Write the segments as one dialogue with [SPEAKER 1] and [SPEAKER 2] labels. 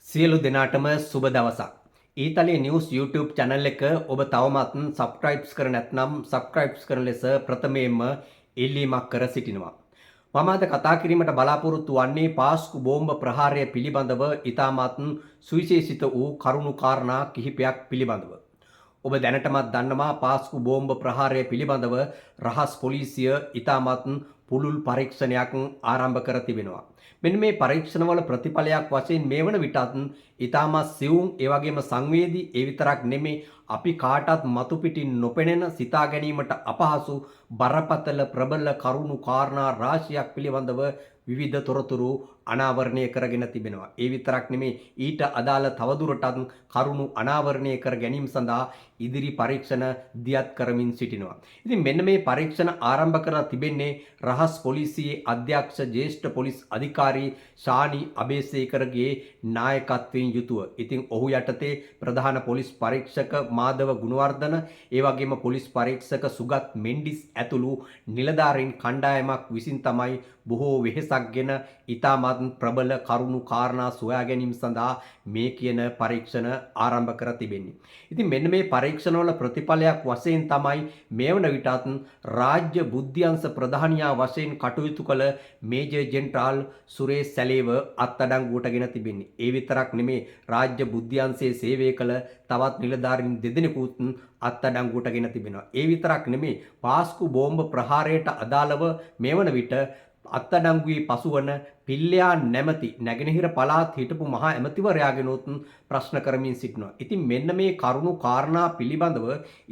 [SPEAKER 1] සියලු දෙනාටම සුබ දවසක්. ඊතලයේ නිවුස් YouTube channel එක ඔබ තවමත් සබ්ස්ක්‍රයිබ් කර නැත්නම් සබ්ස්ක්‍රයිබ් කරන ලෙස ප්‍රථමයෙන්ම ඉල්ලීමක් කර සිටිනවා. මම අද කතා කිරීමට බලාපොරොත්තු වන්නේ පාස්කු බෝම්බ ප්‍රහාරය පිළිබඳව ඉතාමත් සුවිශේෂිත වූ කරුණු කාරණා කිහිපයක් පිළිබඳව. ඔබ දැනටමත් දන්නවා, පාස්කු බෝම්බ ප්‍රහාරය පිළිබඳව රහස් පොලිසිය ඉතාමත් පුළුල් පරීක්ෂණයක් ආරම්භ කර තිබෙනවා. මෙන්න මේ පරීක්ෂණවල ප්‍රතිඵලයක් වශයෙන් මේ වන විටත් ඉතාමත් සියුම්, ඒ වගේම සංවේදී, ඒ විතරක් නෙමේ, අපි කාටත් මතු පිටින් නොපෙනෙන, සිතා ගැනීමට අපහසු බරපතල ප්‍රබල කරුණු කාරණා රාශියක් පිළිබඳව විවිධ තොරතුරු අනාවරණය කරගෙන තිබෙනවා. ඒ විතරක් නෙමේ, ඊට අදාළ තවදුරටත් කරුණු අනාවරණය කර ගැනීම සඳහා ඉදිරි පරීක්ෂණ දියත් කරමින් සිටිනවා. ඉතින් මෙන්න මේ පරීක්ෂණ ආරම්භ කරලා තිබෙන්නේ රහස් පොලිසියේ අධ්‍යක්ෂ ජ්‍යෙෂ්ඨ පොලිස් අධිකාරී ශානි අබේසේකරගේ නායකත්වයෙන් යුතුව. ඉතින් ඔහු යටතේ ප්‍රධාන පොලිස් පරීක්ෂක මාධව ගුණවර්ධන, ඒ වගේම පොලිස් පරීක්ෂක සුගත් මෙන්ඩිස් ඇතුළු නිලධාරීන් කණ්ඩායමක් විසින් තමයි බොහෝ වෙහෙසක්ගෙන ඉතාමත් ප්‍රබල කරුණු කාරණා සොයා ගැනීම සඳහා මේ කියන පරීක්ෂණ ආරම්භ කර තිබෙන්නේ. ඉතින් මෙන්න මේ පරීක්ෂණවල ප්‍රතිඵලයක් වශයෙන් තමයි මේ වන විටත් රාජ්‍ය බුද්ධ්‍යංශ ප්‍රධානියා වශයෙන් කටයුතු කළ මේජර් ජෙනරාල් සුරේෂ් සැලේව අත්අඩංගුවට ගෙන තිබෙන්නේ. ඒ විතරක් නෙමේ, රාජ්‍ය බුද්ධ්‍යංශයේ සේවය කළ තවත් නිලධාරීන් දෙදෙනෙකුත් අත්අඩංගුවට ගෙන තිබෙනවා. ඒ විතරක් නෙමේ, පාස්කු බෝම්බ ප්‍රහාරයට අදාළව මේ වන විට අත්අඩංගුවේ පසුවන පිල්ලයා නැමැති නැගෙනහිර පළාත් හිටපු මහා ඇමතිවරයාගෙනුත් ප්‍රශ්න කරමින් සිටිනවා. ඉතින් මෙන්න මේ කරුණු කාරණා පිළිබඳව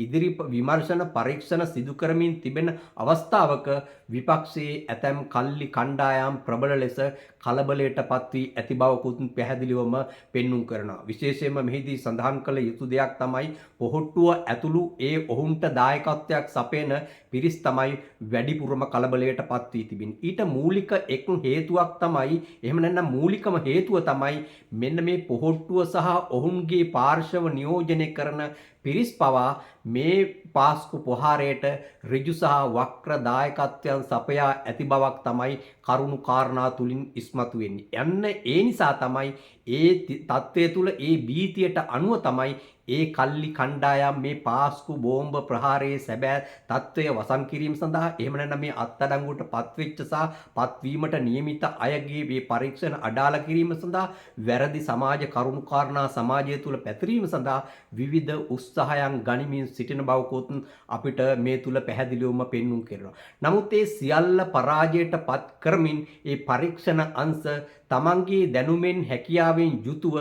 [SPEAKER 1] ඉදිරි විමර්ශන පරීක්ෂණ සිදු කරමින් තිබෙන අවස්ථාවක විපක්ෂයේ ඇතැම් කල්ලි කණ්ඩායම් ප්‍රබල ලෙස කලබලයට පත්වී ඇති බවකුත් පැහැදිලිවම පෙන්නුම් කරනවා. විශේෂයෙන්ම මෙහිදී සඳහන් කළ යුතු දෙයක් තමයි, පොහොට්ටුව ඇතුළු ඒ ඔවුන්ට දායකත්වයක් සපයන පිරිස් තමයි වැඩිපුරම කලබලයට පත් වී තිබෙන්නේ. ඊට මූලික එක් හේතුවක් තමයි, එහෙම නැත්නම් මූලිකම හේතුව තමයි, මෙන්න මේ පොහොට්ටුව සහ ඔවුන්ගේ පාර්ශව නියෝජනය කරන පිරිස් පවා මේ පාස්කු ප්‍රහාරයට ඍජු සහ වක්‍ර දායකත්වයන් සපයා ඇති බවක් තමයි කරුණු කාරණා තුලින් ඉස්මතු වෙන්නේ. යන්න ඒ නිසා තමයි, ඒ තත්ත්වය තුල ඒ භීතියට අනුව තමයි ඒ කල්ලි කණ්ඩායම් මේ පාස්කු බෝම්බ ප්‍රහාරයේ සැබෑ තත්ත්වය වසන් කිරීම සඳහා, එහෙම නැත්නම් මේ අත්අඩංගුවට පත්වෙච්ච සහ පත්වීමට නියමිත අයගේ මේ පරීක්ෂණ අඩාල කිරීම සඳහා, වැරදි සමාජ කරුණු කාරණා සමාජය තුල පැතිරීම සඳහා විවිධ උත්සාහයන් ගනිමින් සිටින බවකුත් අපිට මේ තුල පැහැදිලිවම පෙන්නුම් කරනවා. නමුත් ඒ සියල්ල පරාජයට පත් කරමින් ඒ පරීක්ෂණ අංශ තමන්ගේ දැනුමෙන් හැකියාවෙන් යුතුව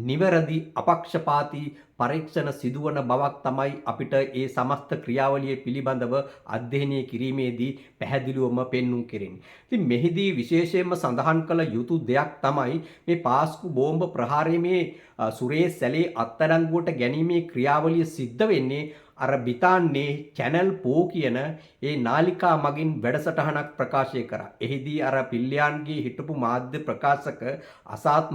[SPEAKER 1] නිවැරදි අපක්ෂපාතී පරීක්ෂණ සිදුවන බවක් තමයි අපිට ඒ සමස්ත ක්‍රියාවලිය පිළිබඳව අධ්‍යයනය කිරීමේදී පැහැදිලිවම පෙන්නුම් කෙරෙන්නේ. ඉතින් මෙහිදී විශේෂයෙන්ම සඳහන් කළ යුතු දෙයක් තමයි, මේ පාස්කු බෝම්බ ප්‍රහාරයේ මේ සුරේෂ් සැලේ අත්අඩංගුවට ගැනීමේ ක්‍රියාවලිය සිද්ධ වෙන්නේ අර බිතාන්නේ චැනල් 4 කියන ඒ නාලිකා මගින් වැඩසටහනක් ප්‍රකාශය කරා. එහිදී අර පිල්ලියාන්ගේ හිටපු මාධ්‍ය ප්‍රකාශක අසාත්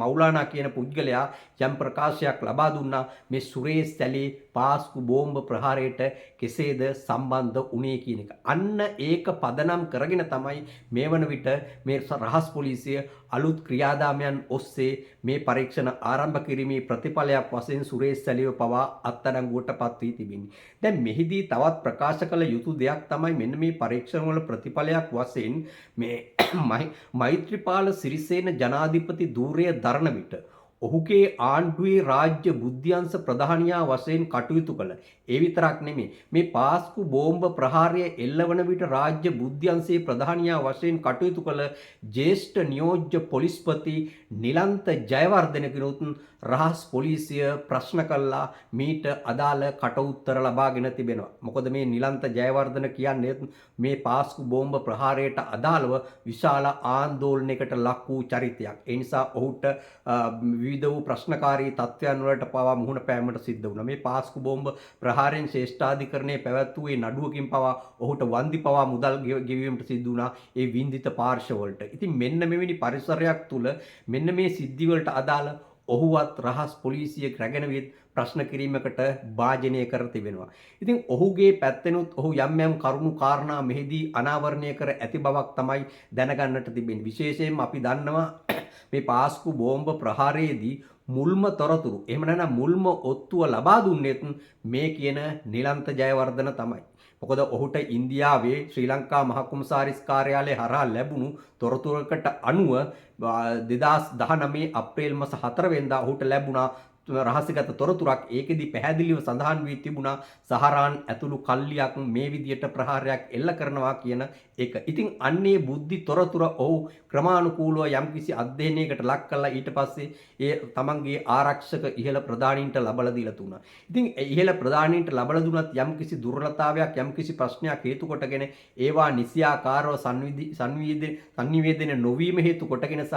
[SPEAKER 1] මවුලානා කියන පුද්ගලයා යම් ප්‍රකාශයක් ලබා දුන්නා මේ සුරේෂ් සැලේ පාස්කු බෝම්බ ප්‍රහාරයට කෙසේද සම්බන්ධ වුණේ කියන එක. අන්න ඒක පදනම් කරගෙන තමයි මේ වන විට මේ රහස් පොලිසිය අලුත් ක්‍රියාදාමයන් ඔස්සේ මේ පරීක්ෂණ ආරම්භ කිරීමේ ප්‍රතිඵලයක් වශයෙන් සුරේෂ් සැලේව පවා අත්අඩංගුවට පත් වී තිබෙන්නේ. දැන් මෙහිදී තවත් ප්‍රකාශ කළ යුතු දෙයක් තමයි, මෙන්න මේ පරීක්ෂණ වල ප්‍රතිඵලයක් වශයෙන් මේ මෛත්‍රීපාල සිරිසේන ජනාධිපති ධූරය දරන විට ඔහුගේ ආණ්ඩුවේ රාජ්‍ය බුද්ධ්‍යංශ ප්‍රධානියා වශයෙන් කටයුතු කළ. ඒ විතරක් නෙමෙයි, මේ පාස්කු බෝම්බ ප්‍රහාරය එල්ලවන විට රාජ්‍ය බුද්ධ්‍යංශයේ ප්‍රධානියා වශයෙන් කටයුතු කළ ජ්‍යෙෂ්ඨ නියෝජ්‍ය පොලිස්පති නිලන්ත ජයවර්ධනගෙනුත් රහස් පොලිසිය ප්‍රශ්න කළා, මීට අදාළ කට උත්තර ලබාගෙන තිබෙනවා. මොකද මේ නිලන්ත ජයවර්ධන කියන්නේ මේ පාස්කු බෝම්බ ප්‍රහාරයට අදාළව විශාල ආందోලනයකට ලක් වූ චරිතයක්. ඒ නිසා ඔහුට විවිධ වූ ප්‍රශ්නකාරී තත්ත්වයන් වලට පවා මුහුණ පෑමට සිද්ධ වුණා. මේ පාස්කු බෝම්බ ප්‍රහාරයෙන් ශ්‍රේෂ්ඨාධිකරණයේ පැවැත් වූ ඒ නඩුවකින් පවා ඔහුට වන්දි පවා මුදල් ගෙවීමට සිද්ධ වුණා ඒ වින්දිත පාර්ශව වලට. ඉතින් මෙන්න මෙවැනි පරිසරයක් තුල මෙන්න මේ සිද්ධි වලට අදාළ ඔහුවත් රහස් පොලිසිය රැගෙන විත් ප්‍රශ්න කිරීමකට භාජනය කර තිබෙනවා. ඉතින් ඔහුගේ පැත්තෙනුත් ඔහු යම් යම් කරුණු කාරණා මෙහිදී අනාවරණය කර ඇති බවක් තමයි දැනගන්නට තිබෙන්නේ. විශේෂයෙන්ම අපි දන්නවා මේ පාස්කු බෝම්බ ප්‍රහාරයේදී මුල්ම තොරතුරු, එහෙම නැත්නම් මුල්ම ඔත්තුව ලබා දුන්නෙත් මේ කියන නිලන්ත ජයවර්ධන තමයි. මොකද ඔහුට ඉන්දියාවේ ශ්‍රී ලංකා මහ කොමසාරිස් කාර්යාලය හරහා ලැබුණු තොරතුරකට අනුව 2019 අප්‍රේල් මාස 4 වෙනිදා ඔහුට ලැබුණා රහසිගත තොරතුරක්. ඒකෙදි පැහැදිලිව සඳහන් වී තිබුණා සහරාන් ඇතුළු කල්ලියක් මේ විදියට ප්‍රහාරයක් එල්ල කරනවා කියන එක. ඉතින් අන්නේ බුද්ධි තොරතුර ඔහු ක්‍රමානුකූලව යම්කිසි අධ්‍යයනයකට ලක් කරලා ඊට පස්සේ ඒ තමන්ගේ ආරක්ෂක ඉහළ ප්‍රධානීන්ට ලබලා දීලා තුණා. ඉතින් ඉහළ ප්‍රධානීන්ට ලබලා දුනත් යම්කිසි දුර්වලතාවයක්, යම්කිසි ප්‍රශ්නයක් හේතු කොටගෙන ඒවා නිසියාකාරව සංනිවේදනය නොවීම හේතු කොටගෙන සහ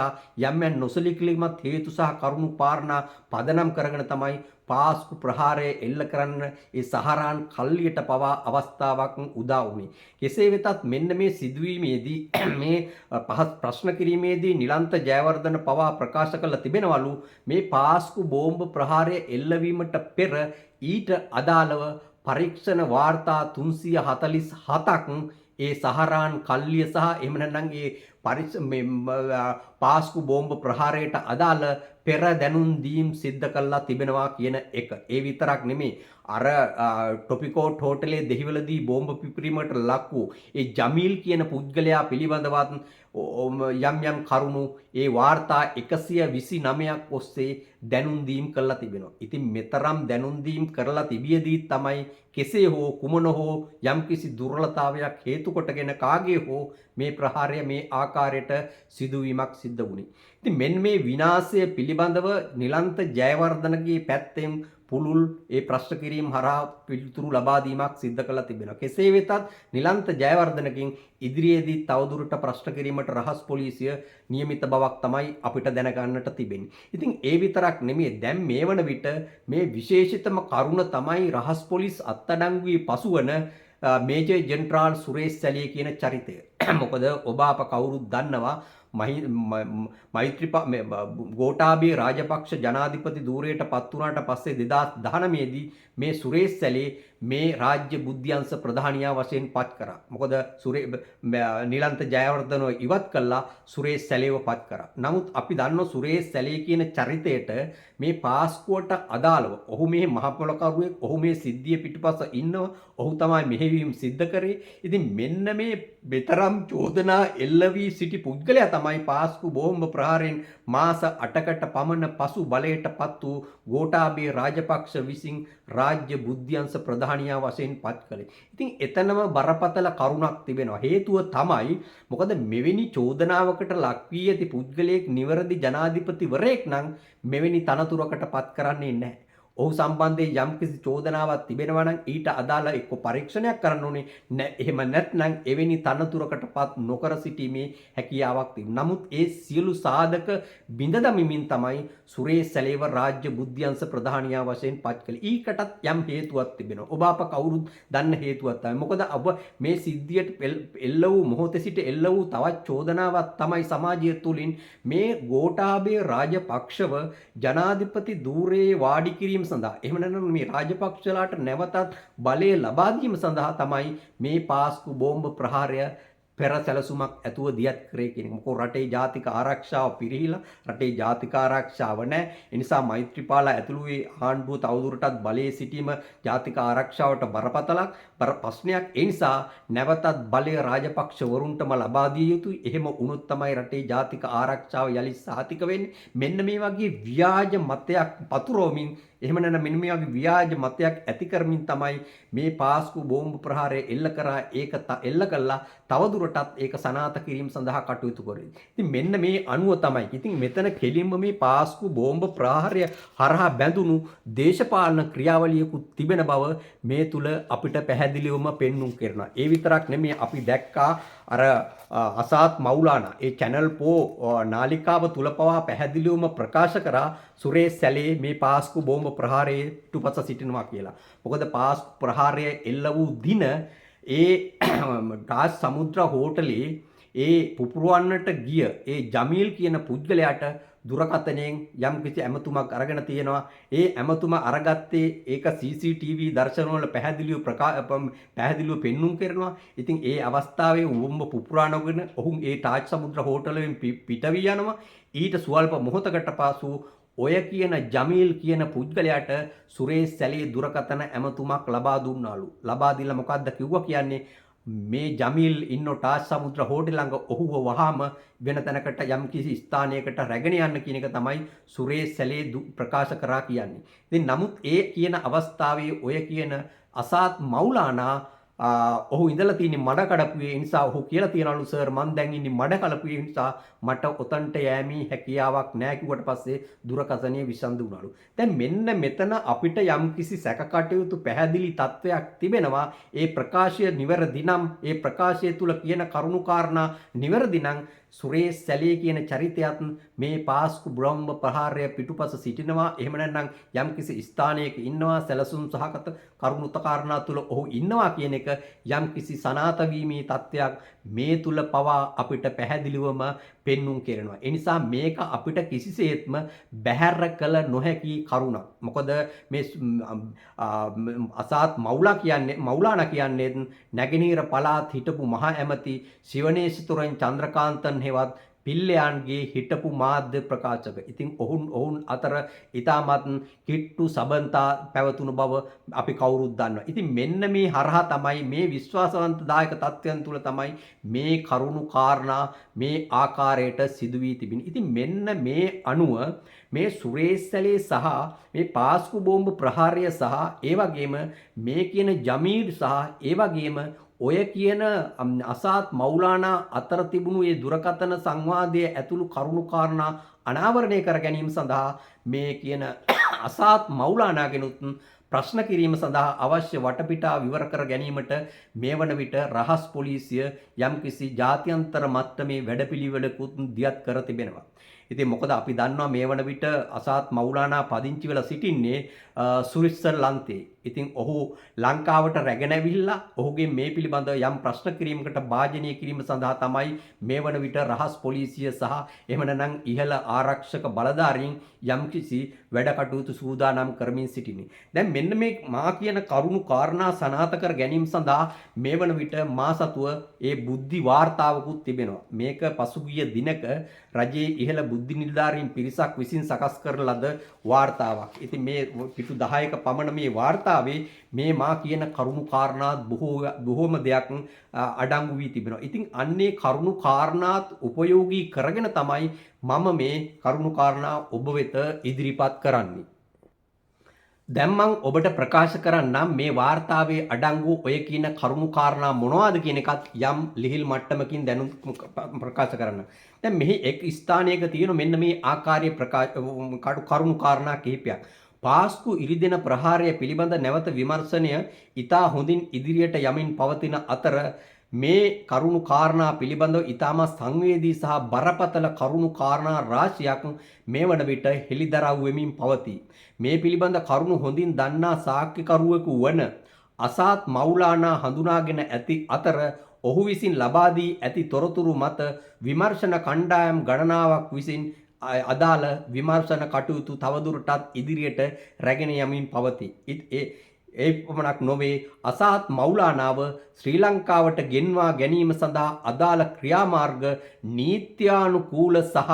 [SPEAKER 1] යම් යම් නොසලකිලිමත් හේතු සහ කරුණු පාරණා පදනම් කරගෙන තමයි පාස්කු ප්‍රහාරය එල්ල කරන්න ඒ සහරාන් කල්ලියට පවා අවස්ථාවක් උදා වුණේ. කෙසේ වෙතත් මෙන්න මේ සිදුවීමේදී, මේ පහත් ප්‍රශ්න කිරීමේදී නිලන්ත ජයවර්ධන පවා ප්‍රකාශ කරලා තිබෙනවලු මේ පාස්කු බෝම්බ ප්‍රහාරය එල්ලවීමට පෙර ඊට අදාළව පරීක්ෂණ වාර්තා 347ක් ඒ සහරාන් කල්ලිය සහ එහෙම නැත්නම් ඒ මේ පාස්කු බෝම්බ ප්‍රහාරයට අදාළ පෙර දැනුම් දීම් සිද්ධ කරලා තිබෙනවා කියන එක. ඒ විතරක් නෙමෙයි, අර ටොපිකෝට් හෝටලේ දෙහිවලදී බෝම්බ පිපිරීමට ලක් වූ ඒ ජමීල් කියන පුද්ගලයා පිළිබඳවත් යම් යම් කරුණු ඒ වාර්තා 129ක් ඔස්සේ දැනුම් දීම් කරලා තිබෙනවා. ඉතින් මෙතරම් දැනුම් දීම් කරලා තිබියදී තමයි කෙසේ හෝ කුමන හෝ යම්කිසි දුර්වලතාවයක් හේතු කොටගෙන කාගේ හෝ මේ ප්‍රහාරය මේ ආකාරයට සිදුවීමක් සිද්ධ වුණේ. ඉතින් මෙන්න මේ විනාශය පිළිබඳව නිලන්ත ජයවර්ධනගේ පැත්තෙන් පුළුල් ඒ ප්‍රශ්න කිරීම හරහා පිළිතුරු ලබා දීමක් සිද්ධ කරලා තිබෙනවා. කෙසේ වෙතත් නිලන්ත ජයවර්ධනකින් ඉදිරියේදී තවදුරට ප්‍රශ්න කිරීමට රහස් පොලිසිය නියමිත බවක් තමයි අපිට දැනගන්නට තිබෙන්නේ. ඉතින් ඒ විතරක් නෙමෙයි, දැන් මේ වන විට මේ විශේෂිතම කරුණ තමයි රහස් පොලිස් අත්අඩංගුවේ පසුවන මේජර් ජෙනරාල් සුරේෂ් සැලිය කියන චරිතය. මොකද ඔබ අප කවුරුත් දන්නවා මෛත්‍රීපා ගෝඨාභය රාජපක්ෂ ජනාධිපති ධූරයට පත් වුණාට පස්සේ 2019 දී මේ සුරේෂ් සැලේ මේ රාජ්‍ය බුද්ධ්‍යංශ ප්‍රධානියා වශයෙන් පත් කරා. මොකද නිලන්ත ජයවර්ධනව ඉවත් කළා, සුරේෂ් සැලේව පත් කරා. නමුත් අපි දන්නවා සුරේෂ් සැලේ කියන චරිතයට මේ පාස්කුවට අදාළව ඔහු මේ මහ පොළකරුවෙක්, ඔහු මේ සිද්ධිය පිටුපස ඉන්නවා, ඔහු තමයි මෙහෙයවීම සිද්ධ කරේ. ඉතින් මෙන්න මේ මෙතරම් චෝදනා එල්ල වී සිටි පුද්ගලයා තමයි පාස්කු බෝම්බ ප්‍රහාරයෙන් මාස 8කට පමණ පසු බලයට පත් වූ ගෝඨාභය රාජපක්ෂ විසින් රාජ්‍ය බුද්ධ්‍යංශ ප්‍රධානියා වශයෙන් පත් කළේ. ඉතින් එතනම බරපතල කරුණක් තිබෙනවා. හේතුව තමයි මොකද මෙවැනි චෝදනාවකට ලක් වී ඇති පුද්ගලයෙක් නිවැරදි ජනාධිපතිවරයෙක් නම් මෙවැනි තනතුරකට පත් කරන්නේ නැහැ. ඔහු සම්බන්ධයෙන් යම්කිසි චෝදනාවක් තිබෙනවා නම් ඊට අදාළ එක්ක පරීක්ෂණයක් කරන්න ඕනේ නෑ. එහෙම නැත්නම් එවැනි තනතුරකට පත් නොකර සිටීමේ හැකියාවක් තිබෙනවා. නමුත් ඒ සියලු සාධක බිඳ දමිමින් තමයි සුරේෂ් සැලේව රාජ්‍ය බුද්ධ්‍යංශ ප්‍රධානියා වශයෙන් පත් කළේ. ඊකටත් යම් හේතුවක් තිබෙනවා. ඔබ අප කවුරුත් දන්න හේතුවක් තමයි. මොකද ඔබ මේ සිද්ධියට එල්ල වූ මොහොතේ සිට එල්ල වූ තවත් චෝදනාවක් තමයි සමාජය තුලින් මේ ගෝඨාභය රාජපක්ෂව ජනාධිපති ධූරයේ වාඩි කිරීම සඳහා, එහෙම නැත්නම් මේ රාජපක්ෂලාට නැවතත් බලය ලබා දීම සඳහා තමයි මේ පාස්කු බෝම්බ ප්‍රහාරය පෙර සැලසුමක් ඇතුව දියත් කරේ කියන එක. මොකෝ රටේ ජාතික ආරක්ෂාව පිරිහිලා, රටේ ජාතික ආරක්ෂාව නැහැ. ඒ නිසා මෛත්‍රීපාල ඇතුළු ඒ ආණ්ඩුව තවදුරටත් බලයේ සිටීම ජාතික ආරක්ෂාවට බරපතලක් බර ප්‍රශ්නයක්. ඒ නිසා නැවතත් බලය රාජපක්ෂවරුන්ටම ලබා දිය යුතුයි. එහෙම වුණොත් තමයි රටේ ජාතික ආරක්ෂාව යලි සහතික වෙන්නේ. මෙන්න මේ වගේ ව්‍යාජ මතයක් පතුරවමින්, එහෙම නැත්නම් මෙන්න මේ වගේ ව්‍යාජ මතයක් ඇති කරමින් තමයි මේ පාස්කු බෝම්බ ප්‍රහාරය එල්ල කරා. ඒක එල්ල කළා, තවදුරටත් ඒක සනාථ කිරීම සඳහා කටයුතු කරේ. ඉතින් මෙන්න මේ අනුව තමයි. ඉතින් මෙතන කෙලින්ම මේ පාස්කු බෝම්බ ප්‍රහාරය හරහා බැඳුණු දේශපාලන ක්‍රියාවලියකුත් තිබෙන බව මේ තුල අපිට පැහැදිලිවම පෙන්නුම් කරනවා. ඒ විතරක් නෙමෙයි, අපි දැක්කා අර අසාත් මවුලානා ඒ චැනල් පෝ නාලිකාව තුල පවා පැහැදිලිවම ප්‍රකාශ කරා සුරේෂ් සැලේ මේ පාස්කු බෝම්බ ප්‍රහාරයේ පිටුපස සිටිනවා කියලා. මොකද පාස්කු ප්‍රහාරය එල්ල වූ දින ඒ ටාජ් සමුද්‍ර හෝටලේ ඒ පුපුරවන්නට ගිය ඒ ජමීල් කියන පුද්ගලයාට දුරකථනයෙන් යම් කිසි ඇමතුමක් අරගෙන තියෙනවා. ඒ ඇමතුම අරගත්තේ ඒක CCTV දර්ශන වල පැහැදිලිව පෙන්නුම් කරනවා. ඉතින් ඒ අවස්ථාවේ උඹ පුපුරා නොගෙන ඔවුන් ඒ තාජ් සමුද්‍ර හෝටලෙන් පිටවී යනවා. ඊට සුවල්ප මොහොතකට පසු ඔය කියන ජමීල් කියන පුද්ගලයාට සුරේෂ් සැලේ දුරකථන ඇමතුමක් ලබා දුන්නාලු. ලබා දීලා මොකද්ද කිව්වා කියන්නේ, මේ ජමීල් ඉන්න ටාජ් සමුද්‍ර හෝටල් ළඟ ඔහුව වහාම වෙන තැනකට යම් කිසි ස්ථානයකට රැගෙන යන්න කියන එක තමයි සුරේෂ් සැලේ ප්‍රකාශ කරා කියන්නේ. ඉතින් නමුත් ඒ කියන අවස්ථාවේ ඔය කියන අසාත් මවුලානා ඔහු ඉඳලා තියෙන්නේ මඩකඩපුවේ. ඒ නිසා ඔහු කියලා තියනලු, සර්, මං දැන් ඉන්නේ මඩකලපුවේ, නිසා මට ඔතන්ට යෑමේ හැකියාවක් නෑ කිව්වට පස්සේ දුරකථනය විසන්ධි වුණාලු. දැන් මෙන්න මෙතන අපිට යම්කිසි සැක කටයුතු පැහැදිලි තත්වයක් තිබෙනවා. ඒ ප්‍රකාශය නිවැරදි නම්, ඒ ප්‍රකාශය තුල කියන කරුණු කාරණා නිවැරදි නම්, සුරේෂ් සැලේ කියන චරිතයත් මේ පාස්කු බ්‍රහ්ම ප්‍රහාරය පිටුපස සිටිනවා. එහෙම නැත්නම් යම්කිසි ස්ථානයක ඉන්නවා, සැලසුම් සහගත කරුණු කාරණා තුල ඔහු ඉන්නවා කියන එක යම්කිසි සනාත වීමේ තත්වයක් මේ තුල පවා අපිට පැහැදිලිවම පෙන්නුම් කරනවා. ඒ නිසා මේක අපිට කිසිසේත්ම බැහැර කළ නොහැකි කරුණක්. මොකද මේ අසාත් මවුලා කියන්නේ, මවුලානා කියන්නේ නැගෙනහිර පළාත් හිටපු මහ ඇමති ශිවනේශතුරන් චන්ද්‍රකාන්තන් හෙවත් පිල්ලයන්ගේ හිටපු මාධ්‍ය ප්‍රකාශක. ඉතින් ඔවුන් ඔවුන් අතර ඉතාමත් කිට්ටු සබඳතා පැවතුණු බව අපි කවුරුත් දන්නවා. ඉතින් මෙන්න මේ හරහා තමයි, මේ විශ්වාසවන්ත දායක තත්ත්වයන් තුල තමයි මේ කරුණු කාරණා මේ ආකාරයට සිදු වී තිබෙන්නේ. ඉතින් මෙන්න මේ අනුව මේ සුරේෂ් සැලේ සහ මේ පාස්කු බෝම්බ ප්‍රහාරය සහ ඒ වගේම මේ කියන ජමීර් සහ ඒ වගේම ඔය කියන අසාත් මවුලානා අතර තිබුණු ඒ දුරකථන සංවාදය ඇතුළු කරුණු කාරණා අනාවරණය කර ගැනීම සඳහා මේ කියන අසාත් මවුලානාගෙනුත් ප්‍රශ්න කිරීම සඳහා අවශ්‍ය වටපිටා විවර කර ගැනීමට මේ වන විට රහස් පොලිසිය යම්කිසි ජාත්‍යන්තර මට්ටමේ වැඩපිළිවෙලකුත් දියත් කර තිබෙනවා. ඉතින් මොකද අපි දන්නවා මේ වන විට අසාත් මවුලානා පදිංචි වෙලා සිටින්නේ ස්විට්සර්ලන්තයේ. ඉතින් ඔහු ලංකාවට රැගෙන ඇවිල්ලා ඔහුගේ මේ පිළිබඳව යම් ප්‍රශ්න කිරීමකට භාජනය කිරීම සඳහා තමයි මේ වන විට රහස් පොලිසිය සහ එහෙම නැත්නම් ඉහළ ආරක්ෂක බලධාරීන් යම්කිසි වැඩ කටයුතු සූදානම් කරමින් සිටින්නේ. දැන් මෙන්න මේ මා කියන කරුණු කාරණා සනාථ කර ගැනීම සඳහා මේ වන විට මා සතුව ඒ බුද්ධි වාර්තාවකුත් තිබෙනවා. මේක පසුගිය දිනක රජයේ ඉහළ බුද්ධි නිලධාරීන් පිරිසක් විසින් සකස් කරන ලද වාර්තාවක්. ඉතින් මේ පිටු 10ක පමණ මේ වාර්තාවේ මේ මා කියන කරුණු කාරණාත් බොහෝම දෙයක් අඩංගු වී තිබෙනවා. ඉතින් අන්නේ කරුණු කාරණාත් උපයෝගී කරගෙන තමයි මම මේ කරුණු කාරණා ඔබ වෙත ඉදිරිපත් කරන්නේ. දැන් මං ඔබට ප්‍රකාශ කරන්නම් මේ වාර්තාවේ අඩංගු ඔය කියන කරුණු කාරණා මොනවද කියන එකත් යම් ලිහිල් මට්ටමකින් දැනුම් ප්‍රකාශ කරන්න. දැන් මෙහි එක් ස්ථානයක තියෙන මෙන්න මේ ආකාරයේ ප්‍රකාශ කරුණු කාරණා කිහිපයක්. පාස්කු ඉරිදින ප්‍රහාරය පිළිබඳ නැවත විමර්ශනය ඉතා හොඳින් ඉදිරියට යමින් පවතින අතර, මේ කරුණු කාරණා පිළිබඳව ඉතාම සංවේදී සහ බරපතල කරුණු කාරණා රාශියක් මේ වන විට හෙළිදරව් වෙමින් පවතී. මේ පිළිබඳ කරුණු හොඳින් දන්නා සාක්ෂිකරුවෙකු වන අසාත් මවුලානා හඳුනාගෙන ඇති අතර, ඔහු විසින් ලබා දී ඇති තොරතුරු මත විමර්ශන කණ්ඩායම් ගණනාවක් විසින් අදාළ විමර්ශන කටයුතු තවදුරටත් ඉදිරියට රැගෙන යමින් පවතී. ඒ ඒ පමණක් නොවේ, අසාත් මවුලානාව ශ්‍රී ලංකාවට ගෙන්වා ගැනීම සඳහා අදාළ ක්‍රියාමාර්ග නීත්‍යානුකූල සහ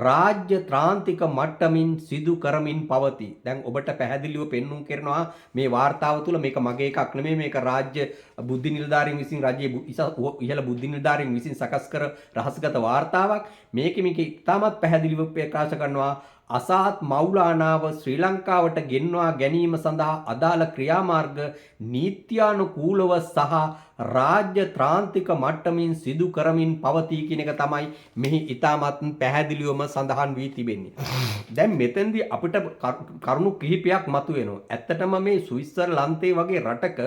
[SPEAKER 1] රාජ්‍ය ත්‍රාන්තික මට්ටමින් සිදු කරමින් පවතී. දැන් ඔබට පැහැදිලිව පෙන්නුම් කරනවා මේ වාර්තාව තුළ, මේක මගේ එකක් නෙමෙයි, මේක රාජ්‍ය බුද්ධි නිලධාරීන් විසින්, රජයේ ඉහළ බුද්ධි නිලධාරීන් විසින් සකස් කර රහසගත වාර්තාවක්. මේකෙ මේක ඉතාමත් පැහැදිලිව ප්‍රකාශ කරනවා, අසාත් මවුලානාව ශ්‍රී ලංකාවට ගෙන්වා ගැනීම සඳහා අදාළ ක්‍රියාමාර්ග නීත්‍යානුකූලව සහ රාජ්‍ය ත්‍රාන්තික මට්ටමින් සිදු කරමින් පවතී කියන එක තමයි මෙහි ඉතාමත් පැහැදිලිවම සඳහන් වී තිබෙන්නේ. දැන් මෙතෙන්දී අපිට කරුණු කිහිපයක් මතුවෙනවා. ඇත්තටම මේ ස්විට්සර්ලන්තේ වගේ රටක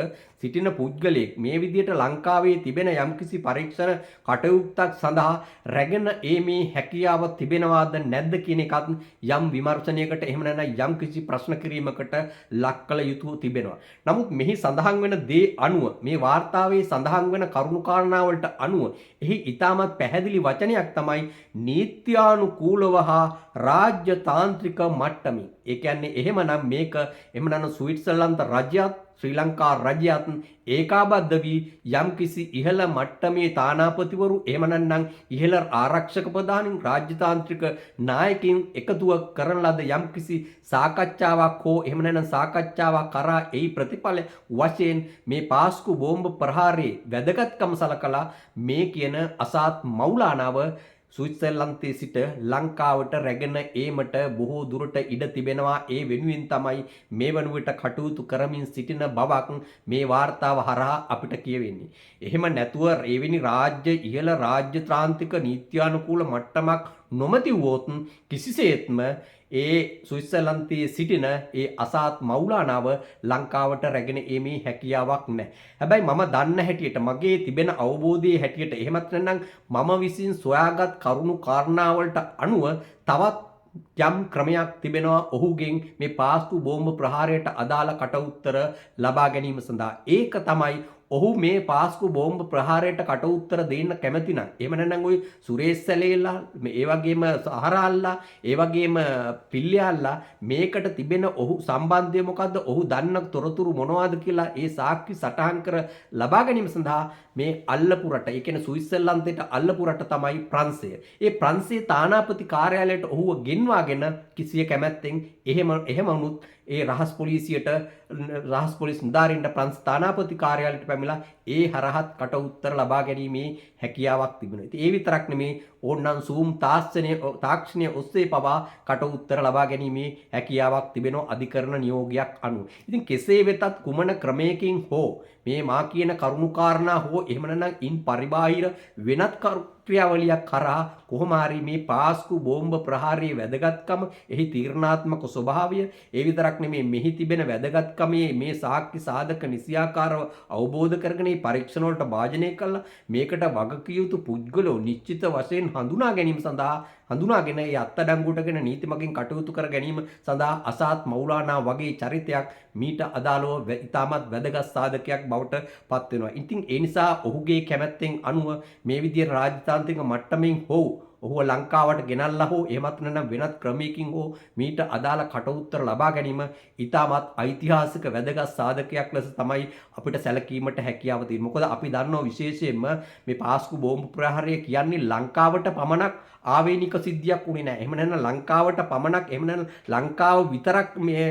[SPEAKER 1] සිටින පුද්ගලයෙක් මේ විදියට ලංකාවේ තිබෙන යම්කිසි පරීක්ෂණ කටයුත්තක් සඳහා රැගෙන ඒමේ හැකියාව තිබෙනවාද නැද්ද කියන එකත් යම් විමර්ශනයකට, එහෙම නැත්නම් යම්කිසි ප්‍රශ්න කිරීමකට ලක් කළ යුතු තිබෙනවා. නමුත් මෙහි සඳහන් වෙන දේ අනුව, මේ වාර්තාවේ සඳහන් වෙන කරුණු කාරණා වලට අනුව, එහි ඉතාමත් පැහැදිලි වචනයක් තමයි නීත්‍යානුකූලව හා රාජ්‍ය තාන්ත්‍රික මට්ටමින්. ඒ කියන්නේ එහෙමනම් මේක එහෙමනම් ස්විට්සර්ලන්ත රජයත් ශ්‍රී ලංකා රජයත් ඒකාබද්ධ වී යම්කිසි ඉහළ මට්ටමේ තානාපතිවරු, එහෙම නැත්නම් ඉහළ ආරක්ෂක ප්‍රධානීන්, රාජ්‍යතාන්ත්‍රික නායකයින් එකතුව කරන ලද යම්කිසි සාකච්ඡාවක් හෝ එහෙම නැත්නම් සාකච්ඡාවක් කරා එහි ප්‍රතිඵල වශයෙන් මේ පාස්කු බෝම්බ ප්‍රහාරයේ වැදගත්කම සලකලා මේ කියන අසාත් මවුලානාව ස්විට්සර්ලන්තයේ සිට ලංකාවට රැගෙන ඒමට බොහෝ දුරට ඉඩ තිබෙනවා. ඒ වෙනුවෙන් තමයි මේ වන විට කටයුතු කරමින් සිටින බවක් මේ වාර්තාව හරහා අපිට කියවෙන්නේ. එහෙම නැතුව එවැනි රාජ්‍ය ඉහළ රාජ්‍ය තාන්ත්‍රික නීත්‍යානුකූල මට්ටමක් නොමැති වුවොත් කිසිසේත්ම ඒ ස්විට්සර්ලන්තයේ සිටින ඒ අසාත් මවුලානාව ලංකාවට රැගෙන ඒමේ හැකියාවක් නැහැ. හැබැයි මම දන්න හැටියට, මගේ තිබෙන අවබෝධයේ හැටියට, එහෙමත් නැත්නම් මම විසින් සොයාගත් කරුණු කාරණා වලට අනුව තවත් යම් ක්‍රමයක් තිබෙනවා ඔහුගෙන් මේ පාස්කු බෝම්බ ප්‍රහාරයට අදාළ කට උත්තර ලබා ගැනීම සඳහා. ඒක තමයි ඔහු මේ පාස්කු බෝම්බ ප්‍රහාරයට කට උත්තර දෙන්න කැමති නම්, එහෙම නැත්නම් ඔය සුරේෂ් සැලේලා, ඒ වගේම සහරාල්ලා, ඒ වගේම පිල්ලියාල්ලා මේකට තිබෙන ඔහු සම්බන්ධය මොකද්ද, ඔහු දන්න තොරතුරු මොනවද කියලා ඒ සාක්ෂි සටහන් කර ලබා ගැනීම සඳහා මේ අල්ලපු රට, ඒ කියන්නේ ස්විට්සර්ලන්තයට අල්ලපු රට තමයි ප්‍රංශය. ඒ ප්‍රංශයේ තානාපති කාර්යාලයට ඔහුව ගෙන්වාගෙන කිසිය කැමැත්තෙන් එහෙම එහෙම වුණොත් ඒ රහස් පොලිසියට, රහස් පොලිස් නිලධාරීන්ට ප්‍රංශ තානාපති කාර්යාලයට පැමිණලා ඒ හරහත් කට උත්තර ලබා ගැනීමේ හැකියාවක් තිබෙනවා. ඉතින් ඒ විතරක් නෙමේ, ඕනනම් සූම් තාක්ෂණය ඔස්සේ පවා කට උත්තර ලබා ගැනීමේ හැකියාවක් තිබෙනවා අධිකරණ නියෝගයක් අනුව. ඉතින් කෙසේ වෙතත් කුමන ක්‍රමයකින් හෝ මේ මා කියන කරුණු කාරණා හෝ එහෙම නැත්නම් ඉන් පරිබාහිර වෙනත් ක්‍රියාවලියක් කරා කොහොම හරි මේ පාස්කු බෝම්බ ප්‍රහාරයේ වැදගත්කම, එහි තීරණාත්මක ස්වභාවය, ඒ විතරක් නෙමේ මෙහි තිබෙන වැදගත්කමේ මේ සාක්ෂි සාධක නිසියාකාරව අවබෝධ කරගෙන මේ පරීක්ෂණ වලට භාජනය කළා මේකට වගකිය යුතු පුද්ගලෝ නිශ්චිත වශයෙන් හඳුනා ගැනීම සඳහා, හඳුනාගෙන ඒ අත්අඩංගුවටගෙන නීති මගින් කටයුතු කර ගැනීම සඳහා අසාත් මවුලානා වගේ චරිතයක් මීට අදාළව ඉතාමත් වැදගත් සාධකයක් බවට පත් වෙනවා. ඉතින් ඒ නිසා ඔහුගේ කැමැත්තෙන් අනුව මේ විදිහට රාජතාන්ත්‍රික මට්ටමින් හෝ ඔහුව ලංකාවට ගෙනල්ලා හෝ එහෙමත් නැත්නම් වෙනත් ක්‍රමයකින් හෝ මීට අදාළ කට උත්තර ලබා ගැනීම ඉතාමත් ඓතිහාසික වැදගත් සාධකයක් ලෙස තමයි අපිට සැලකීමට හැකියාව තියෙන්නේ. මොකද අපි දන්නවා විශේෂයෙන්ම මේ පාස්කු බෝම්බ ප්‍රහාරය කියන්නේ ලංකාවට පමණක් ආවේනික සිද්ධියක් වුණේ නෑ. එහෙම නැත්නම් ලංකාවට පමණක්, එහෙම නැත්නම් ලංකාව විතරක් මේ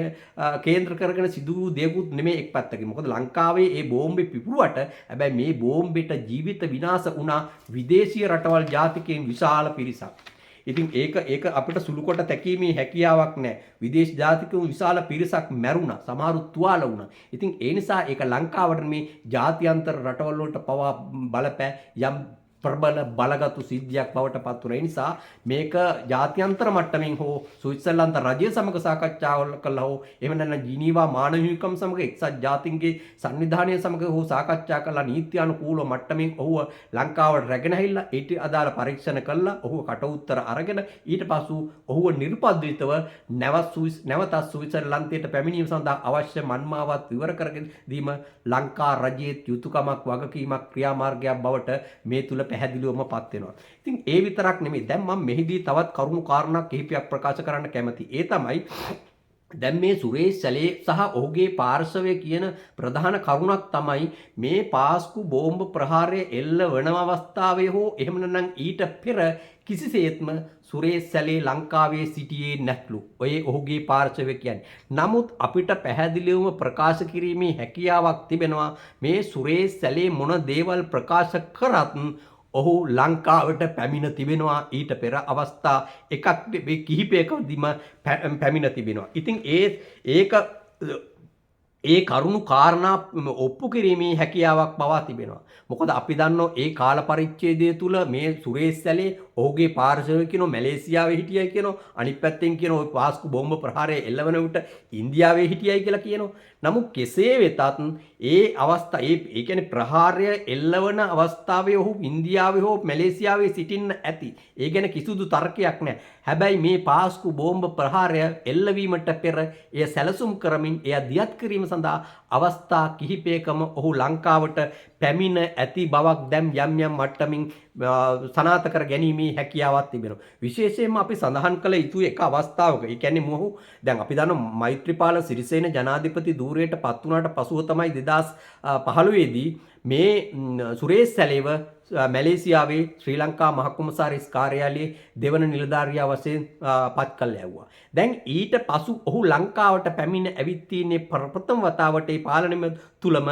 [SPEAKER 1] කේන්ද්‍ර කරගෙන සිදු වූ දෙයක්වත් නෙමෙයි එක් පැත්තකින්. මොකද ලංකාවේ ඒ බෝම්බේ පිපුරුවට හැබැයි මේ බෝම්බෙට ජීවිත විනාශ වුණා විදේශීය රටවල් ජාතිකයින් විශාල පිරිසක්. ඉතින් ඒක ඒක අපිට සුළු කොට තැකීමේ හැකියාවක් නැහැ. විදේශ ජාතිකයන් විශාල පිරිසක් මැරුණා. සමහරු තුවාල වුණා. ඉතින් ඒ නිසා ඒක ලංකාවට මේ ජාත්‍යන්තර රටවල් වලට පවා බලපෑ යම් ප්‍රබල බලගතු සිද්ධියක් බවට පත් වුණා. ඒ නිසා මේක ජාත්‍යන්තර මට්ටමින් හෝ ස්විට්සර්ලන්ත රජය සමග සාකච්ඡා කළා හෝ එහෙම නැත්නම් ජිනීවා මානව හිමිකම් සමග, එක්සත් ජාතීන්ගේ සංවිධානය සමග හෝ සාකච්ඡා කළා නීත්‍යානුකූල මට්ටමින් ඔහුව ලංකාවට රැගෙන ඇවිල්ලා ඊට අදාළ පරීක්ෂණ කළා, ඔහුව කට උත්තර අරගෙන ඊට පසු ඔහුව නිරුපද්‍රිතව නැවතත් ස්විට්සර්ලන්තයට පැමිණීම සඳහා අවශ්‍ය මන්මාවත් විවර කරගෙන දීම ලංකා රජයේ යුතුයකමක්, වගකීමක්, ක්‍රියාමාර්ගයක් බවට මේ තුල පැහැදිලිවම පත් වෙනවා. ඉතින් ඒ විතරක් නෙමෙයි, දැන් මම මෙහිදී තවත් කරුණු කාරණා කිහිපයක් ප්‍රකාශ කරන්න කැමතියි. ඒ තමයි දැන් මේ සුරේෂ් සැලේ සහ ඔහුගේ පාර්ශවය කියන ප්‍රධාන කරුණක් තමයි මේ පාස්කු බෝම්බ ප්‍රහාරය එල්ල වන අවස්ථාවේ හෝ එහෙම නැත්නම් ඊට පෙර කිසිසේත්ම සුරේෂ් සැලේ ලංකාවේ සිටියේ නැත්ලු. ඔය ඔහුගේ පාර්ශවය කියන්නේ. නමුත් අපිට පැහැදිලිවම ප්‍රකාශ කිරීමේ හැකියාවක් තිබෙනවා මේ සුරේෂ් සැලේ මොන දේවල් ප්‍රකාශ කරත් ඔහු ලංකාවට පැමිණ තිබෙනවා ඊට පෙර අවස්ථා එකක් නෙවෙයි කිහිපයකදීම පැමිණ තිබෙනවා. ඉතින් ඒ ඒක ඒ කරුණු කාරණා ඔප්පු කිරීමේ හැකියාවක් පවා තිබෙනවා. මොකද අපි දන්නවා ඒ කාල පරිච්ඡේදය තුල මේ සුරේෂ් සැලේ ඔහුගේ පාර්ශවය කියනවා මැලේසියාවේ හිටියයි කියනවා. අනිත් පැත්තෙන් කියනවා ඔය පාස්කු බෝම්බ ප්‍රහාරය එල්ලවන විට ඉන්දියාවේ හිටියයි කියලා කියනවා. නමුත් කෙසේ වෙතත් ඒ අවස්ථා ඒ ඒ කියන්නේ ප්‍රහාරය එල්ලවන අවස්ථාවේ ඔහු ඉන්දියාවේ හෝ මැලේසියාවේ සිටින්න ඇති. ඒ ගැන කිසිදු තර්කයක් නැහැ. හැබැයි මේ පාස්කු බෝම්බ ප්‍රහාරය එල්ලවීමට පෙර එය සැලසුම් කරමින් එය දියත් කිරීම සඳහා අවස්ථා කිහිපයකම ඔහු ලංකාවට පැමිණ ඇති බවක් දැන් යම් යම් මට්ටමින් සනාථ කර ගැනීමේ හැකියාවක් තිබෙනවා. විශේෂයෙන්ම අපි සඳහන් කළ යුතු එක අවස්ථාවක, ඒ කියන්නේ මොහු දැන් අපි දන්නවා මෛත්‍රීපාල සිරිසේන ජනාධිපති ධූරයට පත් වුණාට පසුව තමයි 2015 දී මේ සුරේෂ් සැලේව මැලේසියාවේ ශ්‍රී ලංකා මහ කොමසාරිස් කාර්යාලයේ දෙවන නිලධාරියා වශයෙන් පත් කළ යවුවා. දැන් ඊට පසු ඔහු ලංකාවට පැමිණ ඇවිත් තින්නේ ප්‍රථම වතාවට ඒ පාලනය තුලම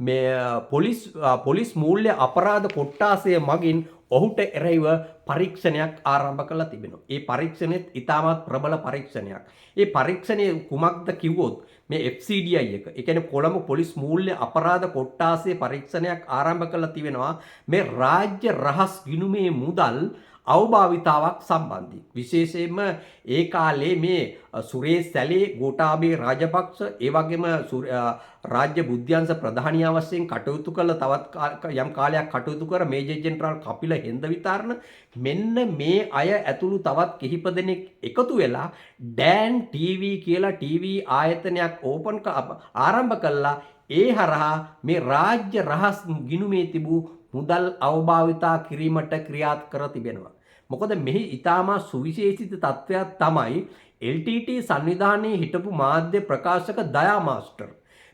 [SPEAKER 1] මේ පොලිස් පොලිස් මූල්‍ය අපරාධ කොට්ටාසය මගින් ඔහුට එරෙහිව පරීක්ෂණයක් ආරම්භ කරලා තිබෙනවා. ඒ පරීක්ෂණෙත් ඉතාමත් ප්‍රබල පරීක්ෂණයක්. ඒ පරීක්ෂණය කුමක්ද කිව්වොත් මේ FCDI එක. ඒ කියන්නේ කොළඹ පොලිස් මූල්‍ය අපරාධ කොට්ටාසයේ පරීක්ෂණයක් ආරම්භ කරලා තිබෙනවා මේ රාජ්‍ය රහස් ගිණුමේ මුදල් අවභාවිතාවක් සම්බන්ධයෙන්. විශේෂයෙන්ම ඒ කාලේ මේ සුරේෂ් සැලේ, ගෝඨාභය රාජපක්ෂ, ඒ වගේම රාජ්‍ය බුද්ධ්‍යංශ ප්‍රධානියා වශයෙන් කටයුතු කළ තවත් යම් කාලයක් කටයුතු කර මේජර් ජෙනරාල් කපිල හෙන්දවිතාරණ, මෙන්න මේ අය ඇතුළු තවත් කිහිප දෙනෙක් එකතු වෙලා ඩෑන් ටීවී කියලා ටීවී ආයතනයක් ඕපන් ආරම්භ කළා. ඒ හරහා මේ රාජ්‍ය රහස් ගිණුමේ තිබූ මුදල් අවභාවිතා කිරීමට ක්‍රියාත් කර තිබෙනවා. මොකද මෙහි ඉතාම සුවිශේෂිත තත්ත්වයක් තමයි LTT සංවිධානයේ හිටපු මාධ්‍ය ප්‍රකාශක දයා මාස්ටර්.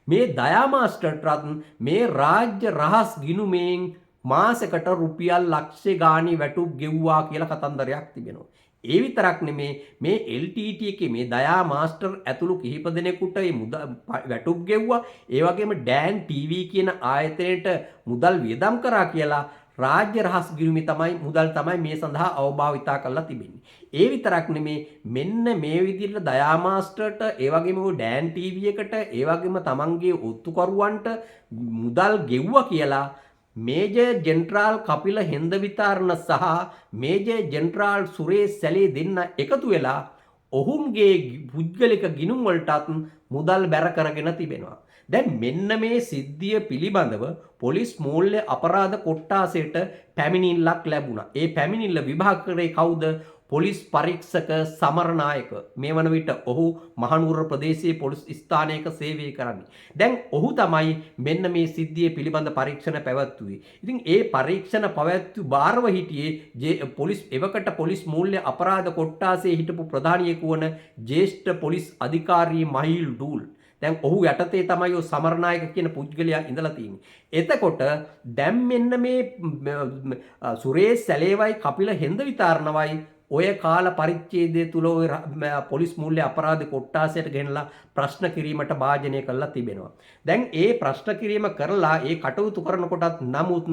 [SPEAKER 1] මේ දයා මාස්ටර්ටත් මේ රාජ්‍ය රහස් ගිණුමෙන් මාසෙකට රුපියල් ලක්ෂ ගාණි වැටුප් ගෙව්වා කියලා කතන්දරයක් තිබෙනවා. ඒ විතරක් නෙමේ, මේ LTT එකේ මේ දයා මාස්ටර් ඇතුළු කිහිප දෙනෙකුට මේ මුදල් වැටුප් ගෙව්වා. ඒ වගේම ඩෑන් ටීවී කියන ආයතනයට මුදල් වියදම් කරා කියලා රාජ්‍ය රහස් ගිණුමේ තමයි මුදල් තමයි මේ සඳහා අවභාවිතා කරලා තිබෙන්නේ. ඒ විතරක් නෙමේ, මෙන්න මේ විදිහට දයා මාස්ටර්ට, ඒ වගේම ඔය ඩෑන් ටීවී එකට, ඒ වගේම තමන්ගේ ඔත්තුකරුවන්ට මුදල් ගෙව්වා කියලා මේජර් ජෙනරාල් කපිල හෙන්දවිතාරණ සහ මේජර් ජෙනරාල් සුරේෂ් සැලේ දෙන්න එකතු වෙලා ඔවුන්ගේ පුද්ගලික ගිණුම් වලටත් මුදල් බැර කරගෙන තිබෙනවා. දැන් මෙන්න මේ සිද්ධිය පිළිබඳව පොලිස් මූල්‍ය අපරාධ කොට්ටාසයට පැමිණිල්ලක් ලැබුණා. ඒ පැමිණිල්ල විභාග කරේ කවුද? පොලිස් පරීක්ෂක සමරනායක. මේ වන විට ඔහු මහනුවර ප්‍රදේශයේ පොලිස් ස්ථානයක සේවය කරන්නේ. දැන් ඔහු තමයි මෙන්න මේ සිද්ධිය පිළිබඳ පරීක්ෂණ පැවැත්වුවේ. ඉතින් ඒ පරීක්ෂණ පැවැත්වු භාරව හිටියේ පොලිස් එවකට පොලිස් මූල්‍ය අපරාධ කොට්ටාසයේ හිටපු ප්‍රධානියෙකු වන ජ්‍යෙෂ්ඨ පොලිස් අධිකාරී මහිල් ඩූල්. දැන් ඔහු යටතේ තමයි ඔය සමරනායක කියන පුද්ගලයා ඉඳලා තියෙන්නේ. එතකොට දැන් මෙන්න මේ සුරේෂ් සැලේවයි කපිල හෙන්දවිතාරණවයි ඔය කාල පරිච්ඡේදය තුල ඔය පොලිස් මූල්‍ය අපරාධ කොට්ටාසයට ගෙනලා ප්‍රශ්න කිරීමට භාජනය කරලා තිබෙනවා. දැන් ඒ ප්‍රශ්න කිරීම කරලා ඒ කටයුතු කරනකොටත් නමුත්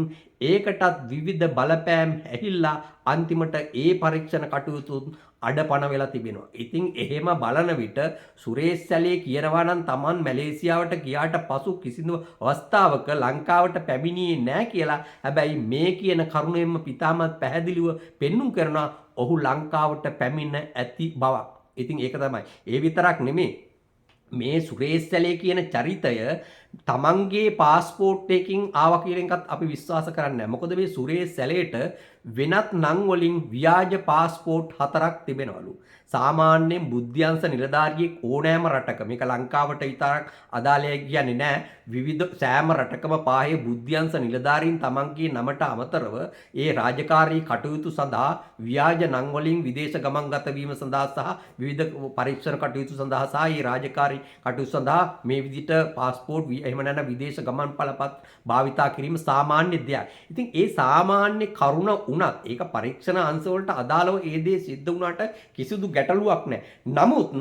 [SPEAKER 1] ඒකටත් විවිධ බලපෑම් ඇහිල්ලා අන්තිමට ඒ පරීක්ෂණ කටයුතු අඩපණ වෙලා තිබෙනවා. ඉතින් එහෙම බලන විට සුරේෂ් සැලේ කියනවා නම් තමන් මැලේසියාවට ගියාට පසු කිසිදු අවස්ථාවක ලංකාවට පැමිණියේ නෑ කියලා. හැබැයි මේ කියන කරුණෙන්ම පිතාමත් පැහැදිලිව පෙන්눔 කරනවා ඔහු ලංකාවට පැමිණ ඇති බවක්. ඉතින් ඒක තමයි. ඒ විතරක් නෙමෙයි, මේ සුරේෂ් සැලේ කියන චරිතය තමන්ගේ පාස්පෝර්ට් එකකින් ආවා කියන එකත් අපි විශ්වාස කරන්නේ නැහැ. මොකද මේ සුරේෂ් සැලේට වෙනත් නම් වලින් ව්‍යාජ පාස්පෝර්ට් 4ක් තිබෙනවලු. සාමාන්‍යයෙන් බුද්ධ්‍යංශ නිලධාරියෙක් ඕනෑම රටක, මේක ලංකාවට විතරක් අදාළයි කියන්නේ නෑ, විවිධ සෑම රටකම පාහේ බුද්ධ්‍යංශ නිලධාරීන් තමන්ගේ නමට අමතරව ඒ රාජකාරී කටයුතු සඳහා ව්‍යාජ නම් වලින් විදේශ ගමන් ගත වීම සඳහා සහ විවිධ පරීක්ෂණ කටයුතු සඳහා සහ ඒ රාජකාරී කටයුතු සඳහා මේ විදිහට පාස්පෝර්ට් එහෙම නැත්නම් විදේශ ගමන් පළපත් භාවිතා කිරීම සාමාන්‍ය දෙයක්. ඉතින් ඒ සාමාන්‍ය කරුණ වුණත් ඒක පරීක්ෂණ අංශ වලට අදාළව ඒ දේ සිද්ධ වුණාට කිසිදු ගැටලුවක් නැහැ. නමුත්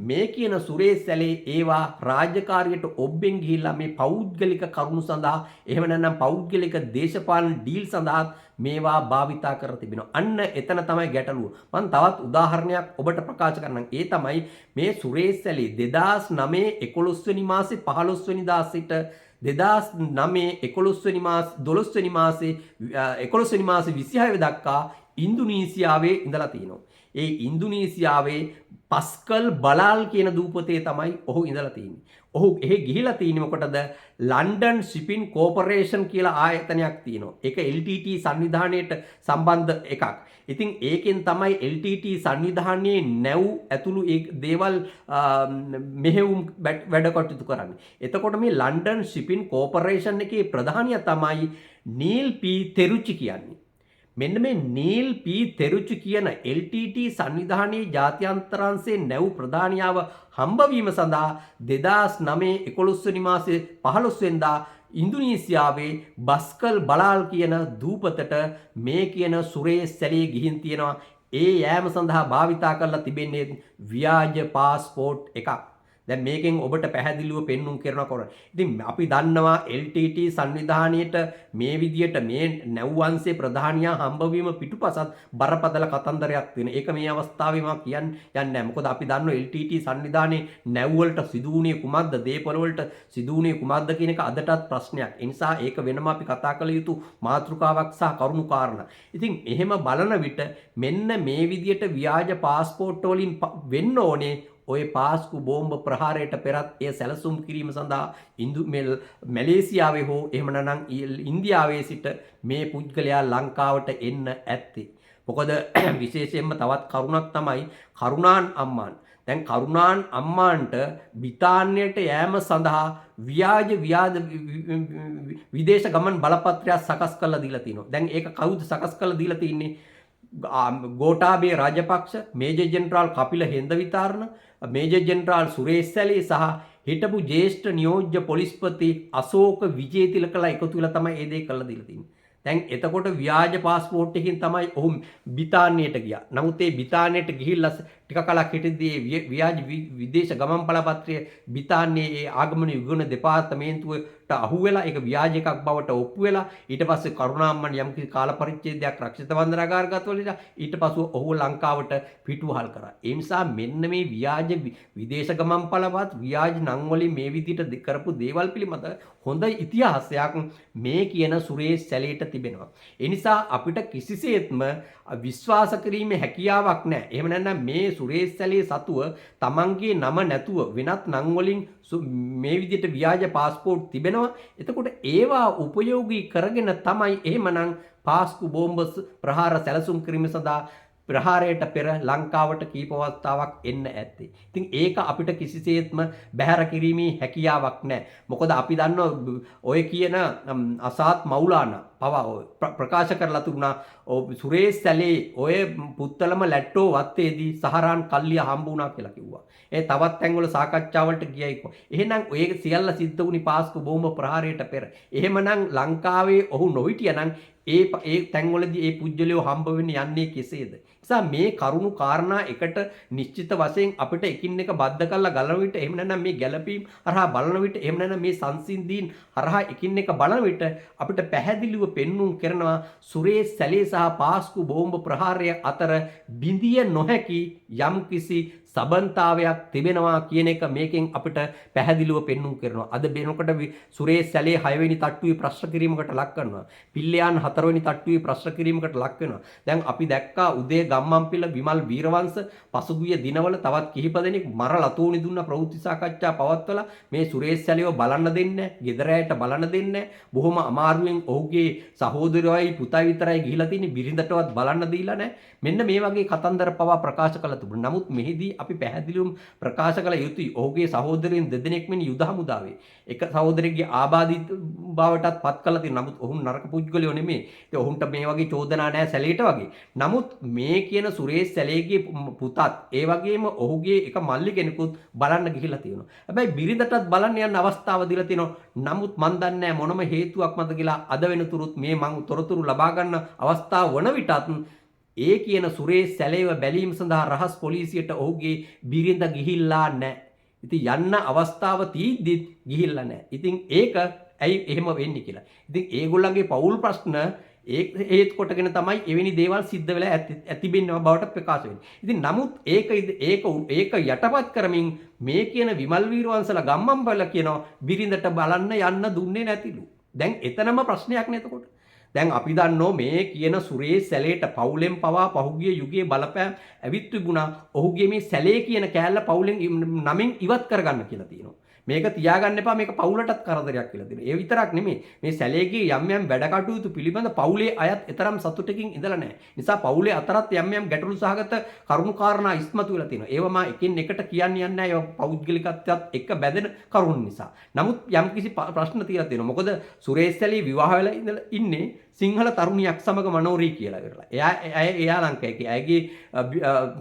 [SPEAKER 1] මේ කියන සුරේෂ් සැලේ ඒවා රාජකාරියට ඔබ්බෙන් ගිහිල්ලා මේ පෞද්ගලික කරුණු සඳහා එහෙම නැත්නම් පෞද්ගලික දේශපාලන ඩීල් සඳහා මේවා භාවිතා කර තිබෙනවා. අන්න එතන තමයි ගැටලුව. මම තවත් උදාහරණයක් ඔබට ප්‍රකාශ කරන්නම්. ඒ තමයි මේ සුරේෂ් සැලේ 2009 11 වෙනි මාසේ 15 වෙනිදා සිට 2009 11 වෙනි මාස 12 වෙනි මාසේ 11 වෙනි මාසේ 26 දක්වා ඉන්දුනීසියාවේ ඉඳලා තියෙනවා. ඒ ඉන්දුනීසියාවේ පස්කල් බලාල් කියන දූපතේ තමයි ඔහු ඉඳලා තියෙන්නේ. ඔහු එහෙ ගිහිලා තියෙන්නේ මොකටද? ලන්ඩන් ෂිපින් කෝපරේෂන් කියලා ආයතනයක් තියෙනවා. ඒක LTT සංවිධානයට සම්බන්ධ එකක්. ඉතින් ඒකෙන් තමයි LTT සංවිධානයේ නැව් ඇතුළු ඒ දේවල් මෙහෙයුම් වැඩ කටයුතු කරන්නේ. එතකොට මේ ලන්ඩන් ෂිපින් කෝපරේෂන් එකේ ප්‍රධානියා තමයි නීල් පී තෙරුචි කියන්නේ. මෙන්න මේ නීල් පී තෙරුචි කියන LTT සංවිධානයේ ජාත්‍යන්තරාංශයේ නැව් ප්‍රධානියාව හම්බවීම සඳහා 2009 11 වෙනි මාසේ 15 වෙනිදා ඉන්දුනීසියාවේ බස්කල් බලාල් කියන දූපතට මේ කියන සුරේෂ් සැලේ ගිහින් තියෙනවා. ඒ යෑම සඳහා භාවිතා කරලා තිබෙන්නේ ව්‍යාජ පාස්පෝර්ට් එකක්. දැන් මේකෙන් ඔබට පැහැදිලිව පෙන්නුම් කරනවා කොර. ඉතින් අපි දන්නවා LTT සංවිධානයේට මේ විදියට මේ නැව් අංශයේ ප්‍රධානියා හම්බවීම පිටුපසත් බරපතල කතන්දරයක් තියෙන. ඒක මේ අවස්ථාවේ මම කියන්න යන්නේ නැහැ. මොකද අපි දන්නවා LTT සංවිධානයේ නැව් වලට සිදු වුණේ කුමක්ද, දේපොළ වලට සිදු වුණේ කුමක්ද කියන එක අදටත් ප්‍රශ්නයක්. ඒ නිසා ඒක වෙනම අපි කතා කළ යුතු මාතෘකාවක් සහ කරුණු කාරණා. ඉතින් එහෙම බලන විට මෙන්න මේ විදියට ව්‍යාජ පාස්පෝර්ට් වලින් වෙන්න ඕනේ ඔය පාස්කු බෝම්බ ප්‍රහාරයට පෙරත් එය සැලසුම් කිරීම සඳහා ඉන්දු මැලේසියාවේ හෝ එහෙම නැත්නම් ඉන්දියාවේ සිට මේ පුද්ගලයා ලංකාවට එන්න ඇත්තේ. මොකද විශේෂයෙන්ම තවත් කරුණක් තමයි කරුණාන් අම්මාන්. දැන් කරුණාන් අම්මාන්ට බ්‍රිතාන්‍යයට යෑම සඳහා ව්‍යාජ ව්‍යාජ විදේශ ගමන් බලපත්‍රයක් සකස් කරලා දීලා තිනවා. දැන් ඒක කවුද සකස් කරලා දීලා තින්නේ? Gotabaya Rajapaksa, major general Kapila Hendawitharana, major general Suresh Sallay සහ හිටපු ජ්‍යෙෂ්ඨ නියෝජ්‍ය පොලිස්පති අශෝක විජේතිලකලා එකතු වෙලා තමයි මේ දේ කරලා දීලා තින්නේ. දැන් එතකොට ව්‍යාජ පාස්පෝර්ට් එකකින් තමයි ඔහු බ්‍රිතාන්‍යයට ගියා. නමුත් ඒ බ්‍රිතාන්‍යයට ගිහිල්ලා ටික කලක් හිටියදී ඒ ව්‍යාජ විදේශ ගමන් බලපත්‍රය බ්‍රිතාන්‍යයේ ඒ ආගමන යුගන දෙපාර්තමේන්තුවට අහු වෙලා ඒක ව්‍යාජ එකක් බවට ඔප්පු වෙලා ඊට පස්සේ කරුණාම්මන් යම්කිසි කාල පරිච්ඡේදයක් රක්ෂිත බන්ධනාගාරගත වෙලා ඊට පසුව ඔහු ලංකාවට පිටුවහල් කරා. ඒ නිසා මෙන්න මේ ව්‍යාජ විදේශ ගමන් පළපත් ව්‍යාජ නම් වලින් මේ විදිහට කරපු දේවල් පිළිබඳ හොඳ ඉතිහාසයක් මේ කියන සුරේෂ් සැලේට තිබෙනවා. ඒ නිසා අපිට කිසිසේත්ම විශ්වාස කිරීමේ හැකියාවක් නැහැ. එහෙම නැත්නම් මේ සුරේෂ් සැලේ සතුව තමන්ගේ නම නැතුව වෙනත් නම් වලින් මේ විදිහට ව්‍යාජ පාස්පෝර්ට් තිබෙනවා. එතකොට ඒවා උපයෝගී කරගෙන තමයි එහෙමනම් පාස්කු බෝම්බ ප්‍රහාර සැලසුම් කිරීම සඳහා ප්‍රහාරයට පෙර ලංකාවට කීප අවස්ථාවක් එන්න ඇත්තේ. ඉතින් ඒක අපිට කිසිසේත්ම බැහැර කිරීමේ හැකියාවක් නැහැ. මොකද අපි දන්නවා ඔය කියන අසාත් මවුලානා පවා ඔය ප්‍රකාශ කරලා තිබුණා සුරේෂ් සැලේ ඔය පුත්තලම ලැට්ටෝ වත්තේදී සහරාන් කල්ලිය හම්බ වුණා කියලා කිව්වා. ඒ තවත් තැන්වල සාකච්ඡාවලට ගියයි කිව්වා. එහෙනම් ඔය සියල්ල සිද්ධ වුණේ පාස්කු බෝම්බ ප්‍රහාරයට පෙර. එහෙමනම් ලංකාවේ ඔහු නොහිටියනම් ඒ තැන්වලදී ඒ පුජ්‍යලයෝ හම්බ වෙන්න යන්නේ කෙසේද? නිසා මේ කරුණු කාරණා එකට නිශ්චිත වශයෙන් අපිට එකින් එක බද්ධ කරලා ගලන විට, එහෙම නැත්නම් මේ ගැළපීම් හරහා බලන විට, එහෙම නැත්නම් මේ සංසිඳීන් හරහා එකින් එක බලන විට අපිට පැහැදිලිව පෙන්වුම් කරනවා සුරේෂ් සැලේ සහ පාස්කු බෝම්බ ප්‍රහාරය අතර බිඳිය නොහැකි යම්කිසි සබන්තාවයක් තිබෙනවා කියන එක මේකෙන් අපිට පැහැදිලිව පෙන්වුම් කරනවා. අද වෙනකොට සුරේෂ් සැලේ 6 වෙනි තට්ටුවේ ප්‍රශ්න කිරීමකට ලක් කරනවා. පිල්ලයන් 4 වෙනි තට්ටුවේ ප්‍රශ්න කිරීමකට ලක් වෙනවා. දැන් අපි දැක්කා උදේ ගම්මන්පිල විමල් වීරවංශ පසුගිය දිනවල තවත් කිහිප දෙනෙක් මර ලතෝනි දුන්න ප්‍රවෘත්ති සාකච්ඡා පවත්වලා මේ සුරේෂ් සැලේව බලන්න දෙන්නේ නැහැ, ගෙදර අයට බලන්න දෙන්නේ නැහැ. බොහොම අමාරුවෙන් ඔහුගේ සහෝදරයයි පුතයි විතරයි ගිහිලා තින්නේ, බිරිඳටවත් බලන්න දීලා නැහැ. මෙන්න මේ වගේ කතන්දර පවා ප්‍රකාශ කළා තිබුණා. නමුත් මෙහිදී අපි පැහැදිලිවම ප්‍රකාශ කළ යුතුයි ඔහුගේ සහෝදරයන් දෙදෙනෙක් මෙන් යුද හමුදාවේ එක සහෝදරයෙක්ගේ ආබාධිත බවටත් පත් කළා තියෙනවා. නමුත් ඔවුන් නරක පුද්ගලයෝ නෙමෙයි. ඉතින් ඔවුන්ට මේ වගේ චෝදනා නෑ සැලේට වගේ. නමුත් මේ කියන සුරේෂ් සැලේගේ පුතත් ඒ වගේම ඔහුගේ එක මල්ලි කෙනෙකුත් බලන්න ගිහිල්ලා තියෙනවා. හැබැයි බිරිඳටත් බලන්න යන්න අවස්ථාව දීලා තියෙනවා. නමුත් මන් දන්නේ නෑ මොනම හේතුවක් මත කියලා අද වෙනතුරුත් මේ මං තොරතුරු ලබා ගන්න අවස්ථාව වන විටත් ඒ කියන සුරේෂ් සැලේව බැලීම සඳහා රහස් පොලිසියට ඔහුගේ බිරිඳ ගිහිල්ලා නැහැ. ඉතින් යන්න අවස්ථාව තීද්දිත් ගිහිල්ලා නැහැ. ඉතින් ඒක ඇයි එහෙම වෙන්නේ කියලා. ඉතින් ඒගොල්ලන්ගේ පවුල් ප්‍රශ්න ඒ හේතු කොටගෙන තමයි එවැනි දේවල් සිද්ධ වෙලා ඇතිබෙන බවට ප්‍රකාශ වෙන්නේ. ඉතින් නමුත් ඒක ඒක ඒක යටපත් කරමින් මේ කියන විමල් වීරවංශලා ගම්මන්පල කියනවා බිරිඳට බලන්න යන්න දුන්නේ නැතිලු. දැන් එතනම ප්‍රශ්නයක් නේ එතකොට. දැන් අපි දන්නෝ මේ කියන සුරේෂ් සැලේට පවුලෙන් පවා පහුගිය යුගයේ බලපෑම් ඇවිත් තිබුණා. ඔහුගේ මේ සැලේ කියන කෑල්ල පවුලෙන් නමින් ඉවත් කරගන්න කියලා තියෙනවා. මේක තියාගන්න එපා, මේක පවුලටත් කරදරයක් කියලා තියෙනවා. ඒ විතරක් නෙමෙයි, මේ සැලේගේ යම් යම් වැඩ කටයුතු පිළිබඳ පවුලේ අයත් එතරම් සතුටකින් ඉඳලා නැහැ. නිසා පවුලේ අතරත් යම් යම් ගැටලු සහගත කරුණු කාරණා ඉස්මතු වෙලා තියෙනවා. ඒවා මා එකින් එකට කියන්න යන්නේ නැහැ. ඒවා පෞද්ගලිකත්වයත් එක්ක බැඳෙන කරුණු නිසා. නමුත් යම් කිසි ප්‍රශ්න තියලා තියෙනවා. මොකද සුරේෂ් සැලේ විවාහ වෙලා ඉඳලා ඉන්නේ සිංහල තරුණියක් සමග මනෝරී කියලා ඉවරලා. එයා එයා ලංකාවේ ඇයගේ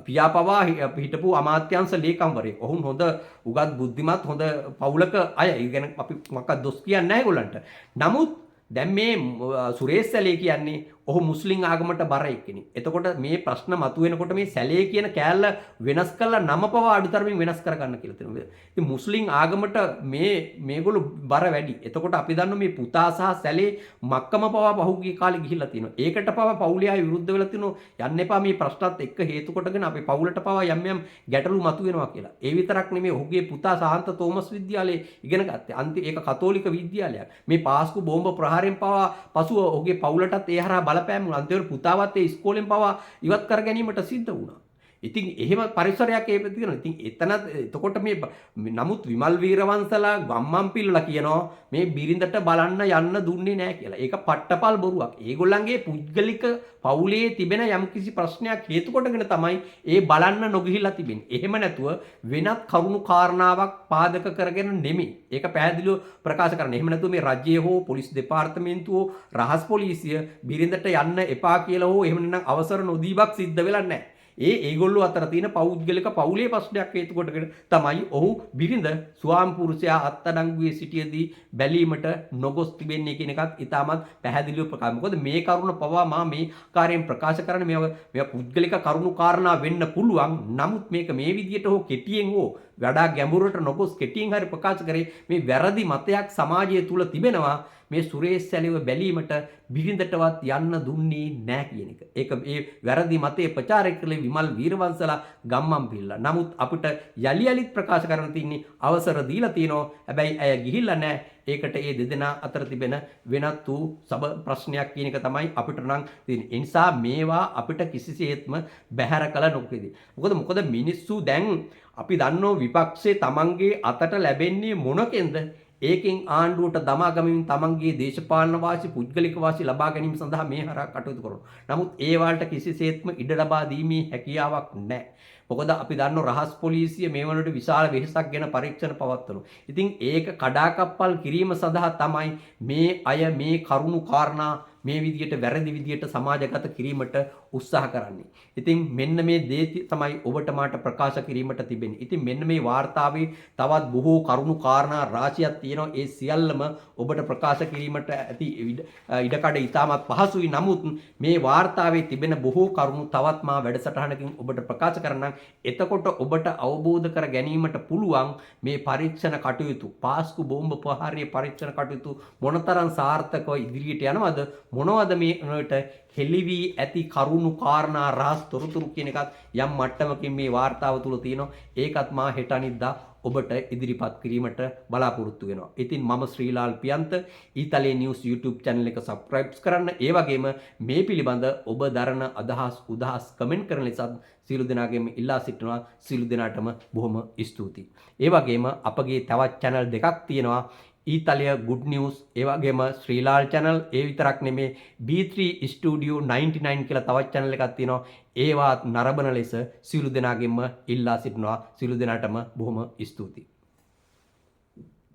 [SPEAKER 1] පියා පවා හිටපු අමාත්‍යාංශ ලේකම්වරයෙක්. ඔවුන් හොඳ උගත් බුද්ධිමත් හොඳ පවුලක අය. ඒ ගැන අපි මොකක්වත් දොස් කියන්නේ නැහැ ඒගොල්ලන්ට. නමුත් දැන් මේ සුරේෂ් සැලේ කියන්නේ ඔහු මුස්ලිම් ආගමට බර එක්කෙනෙක්. එතකොට මේ ප්‍රශ්න මතුවෙනකොට මේ සැලේ කියන කෑල්ල වෙනස් කරලා නම පවා අඩුතරමින් වෙනස් කරගන්න කියලා තියෙනවා. ඉතින් මුස්ලිම් ආගමට මේගොල්ලෝ බර වැඩි. එතකොට අපි දන්නවා මේ පුතා සහ සැලේ මක්කම පවා පහුගිය කාලේ ගිහිල්ලා තියෙනවා. ඒකට පවා පවුලේ අය විරුද්ධ වෙලා තිනවා. යන්න එපා මේ ප්‍රශ්නත් එක්ක හේතු කොටගෙන අපේ පවුලට පවා යම් යම් ගැටලු මතුවෙනවා කියලා. ඒ විතරක් නෙමෙයි, ඔහුගේ පුතා සාන්ත තෝමස් විද්‍යාලයේ ඉගෙන ගත්තේ. අන්ති ඒක කතෝලික විද්‍යාලයක්. මේ පාස්කු බෝම්බ ප්‍රහාරයෙන් පවා පසුව ඔහුගේ පවුලටත් ඒ හරහා බලපෑම් වුණා. අන්තිමට පුතාවත් ඒ ඉස්කෝලෙන් පවා ඉවත් කර ගැනීමට සිද්ධ වුණා. ඉතින් එහෙම පරිසරයක් ඒ තියෙනවා. ඉතින් එතන එතකොට මේ නමුත් විමල් වීරවංශලා ගම්මන්පිල්ලලා කියනවා මේ බිරිඳට බලන්න යන්න දුන්නේ නෑ කියලා. ඒක පට්ටපල් බොරුවක්. ඒගොල්ලන්ගේ පුද්ගලික පවුලේ තිබෙන යම්කිසි ප්‍රශ්නයක් හේතු කොටගෙන තමයි ඒ බලන්න නොගිහිල්ලා තිබෙන්නේ. එහෙම නැතුව වෙනත් කරුණු කාරණාවක් පාදක කරගෙන නෙමෙයි. ඒක පැහැදිලිව ප්‍රකාශ කරන්න. එහෙම නැතුව මේ රජය හෝ පොලිස් දෙපාර්තමේන්තුව හෝ රහස් පොලිසිය බිරිඳට යන්න එපා කියලා හෝ එහෙම නැත්නම් අවසර නොදීමක් සිද්ධ වෙලා නැහැ. ඒගොල්ලෝ අතර තියෙන පෞද්ගලික පවුලේ ප්‍රශ්නයක් හේතු කොටගෙන තමයි ඔහු බිරිඳ ස්වාමි පුරුෂයා අත්අඩංගුවේ සිටියදී බැලීමට නොගොස් තිබෙන්නේ කියන එකත් ඉතාමත් පැහැදිලිව ප්‍රකාශ. මොකද මේ කරුණ පවා මා මේ ආකාරයෙන් ප්‍රකාශ කරන්නේ මේවා මේවා පුද්ගලික කරුණු කාරණා වෙන්න පුළුවන්. නමුත් මේක මේ විදියට හෝ කෙටියෙන් හෝ වඩා ගැඹුරට නොගොස් කෙටියෙන් හරි ප්‍රකාශ කරේ මේ වැරදි මතයක් සමාජය තුල තිබෙනවා. මේ සුරේෂ් සැලේව බැලීමට බිරිඳටවත් යන්න දුන්නේ නෑ කියන එක. ඒක ඒ වැරදි මතය ප්‍රචාරය කළේ විමල් වීරවංශලා ගම්මන්පිල්ලා. නමුත් අපිට යලි යලිත් ප්‍රකාශ කරන්න තියෙන්නේ අවසර දීලා තියෙනවා. හැබැයි ඇය ගිහිල්ලා නෑ. ඒකට ඒ දෙදෙනා අතර තිබෙන වෙනත් වූ සබ ප්‍රශ්නයක් කියන එක තමයි අපිට නම් තියෙන්නේ. ඒ නිසා මේවා අපිට කිසිසේත්ම බැහැර කළ නොහැකි. මොකද මොකද මිනිස්සු දැන් අපි දන්නෝ විපක්ෂේ තමන්ගේ අතට ලැබෙන්නේ මොනකෙන්ද? ඒකෙන් ආණ්ඩුවට දමා ගමින් තමන්ගේ දේශපාලන වාසි, පුද්ගලික වාසි ලබා ගැනීම සඳහා මේ හරහා කටයුතු කරනවා. නමුත් ඒ වලට කිසිසේත්ම ඉඩ ලබා දීමේ හැකියාවක් නැහැ. මොකද අපි දන්නෝ රහස් පොලිසිය මේ වනට විශාල වෙහෙසක් ගැන පරීක්ෂණ පවත්වනවා. ඉතින් ඒක කඩාකප්පල් කිරීම සඳහා තමයි මේ අය මේ කරුණු කාරණා මේ විදියට වැරදි විදියට සමාජගත කිරීමට උත්සාහ කරන්නේ. ඉතින් මෙන්න මේ දේ තමයි ඔබට මාට ප්‍රකාශ කිරීමට තිබෙන්නේ. ඉතින් මෙන්න මේ වාර්තාවේ තවත් බොහෝ කරුණු කාරණා රාශියක් තියෙනවා. ඒ සියල්ලම ඔබට ප්‍රකාශ කිරීමට ඇති ඉඩකඩ ඉතාමත් පහසුයි. නමුත් මේ වාර්තාවේ තිබෙන බොහෝ කරුණු තවත් මා වැඩසටහනකින් ඔබට ප්‍රකාශ කරන්නම්. එතකොට ඔබට අවබෝධ කර ගැනීමට පුළුවන් මේ පරීක්ෂණ කටයුතු, පාස්කු බෝම්බ ප්‍රහාරයේ පරීක්ෂණ කටයුතු මොනතරම් සාර්ථකව ඉදිරියට යනවද, මොනවද මේ වලට හෙළි වී ඇති කරුණු කාරණා රහස් තොරතුරු කියන එකත් යම් මට්ටමකින් මේ වාර්තාව තුල තියෙනවා. ඒකත් මා හෙට අනිද්දා ඔබට ඉදිරිපත් කිරීමට බලාපොරොත්තු වෙනවා. ඉතින් මම ශ්‍රීලාල් පියන්ත, ඊතලේ නිවුස් YouTube channel එක subscribe කරන්න. ඒ වගේම මේ පිළිබඳ ඔබ දරන අදහස් උදහස් කමෙන්ට් කරන ලෙසත් සියලු දෙනාගෙම ඉල්ලා සිටිනවා. සියලු දෙනාටම බොහොම ස්තුතියි. ඒ වගේම අපගේ තවත් channel දෙකක් තියෙනවා. ඊතලය ගුඩ් නිවුස්, ඒ වගේම ශ්‍රීලාල් channel. ඒ විතරක් නෙමේ, B3 Studio 99 කියලා තවත් channel එකක් තියෙනවා. ඒවත් නරඹන ලෙස සියලු දෙනාගෙන්ම ඉල්ලා සිටිනවා. සියලු දෙනාටම බොහොම ස්තුතියි.